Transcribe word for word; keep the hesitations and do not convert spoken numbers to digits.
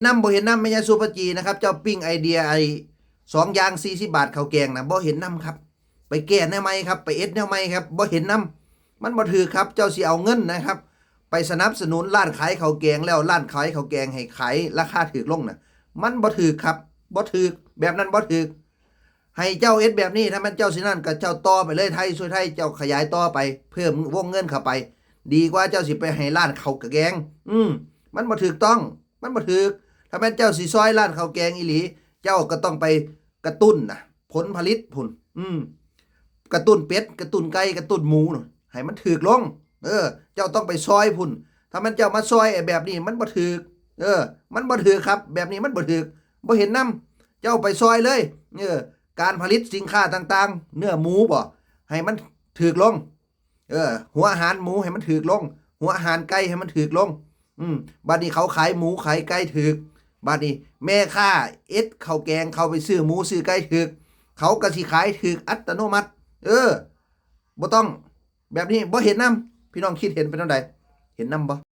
นำบ่เห็นนำ แม่ยายสุภาจีนะครับ เจ้าปิ้งไอเดียไอ้สองอย่างสี่สิบบาทข้าวแกงนะ บ่เห็นนำครับ ไปแก้แนวใหม่ครับ ไปเอ็ดแนวใหม่ครับ บ่เห็นนำ มันบ่ถืกครับ เจ้าสิเอาเงินนะครับ ไปสนับสนุนร้านขายข้าวแกง แล้วร้านขายข้าวแกงให้ขายราคาถืกลงนะ มันบ่ถืกครับ บ่ถืก แบบนั้นบ่ถืก ให้เจ้าเอ็ดแบบนี้ ถ้ามันเจ้าสินั่นก็เจ้าต่อไปเลย ไทยช่วยไทย เจ้าขยายต่อไป เพิ่มวงเงินเข้าไป ดีกว่าเจ้าสิไปให้ร้านข้าวแกง อืม มันบ่ถืกต้อง มันบ่ถืก ถ้าแม่นเจ้าสิซอยร้านข้าวแกงอีหลี เจ้าก็ต้องไปกระตุ้นนะ ผลผลิตพุ้น อืม กระตุ้นเป็ด กระตุ้นไก่ กระตุ้นหมูน่ะ ให้มันถืกลง เออ เจ้าต้องไปซอยพุ้น ถ้าแม่นเจ้ามาซอยไอ้แบบนี้ มันบ่ถืก เออ มันบ่ถืกครับ แบบนี้มันบ่ถืก บ่เห็นนำ เจ้าไปซอยเลย เออ การผลิตสินค้าต่างๆ เนื้อหมูบ่ ให้มันถืกลง เออ หัวอาหารหมูให้มันถืกลง หัวอาหารไก่ให้มันถืกลง อืม บัดนี้เขาขายหมูขายไก่ถืก บัดนี้แม่ค้าเอ็ดข้าวแกง เขาไปซื้อหมูซื้อไก่ถืก เขาก็สิขายถืกอัตโนมัติ เออ บ่ต้อง แบบนี้บ่เห็นนำ พี่น้องคิดเห็นเป็นจั่งใด เห็นนำบ่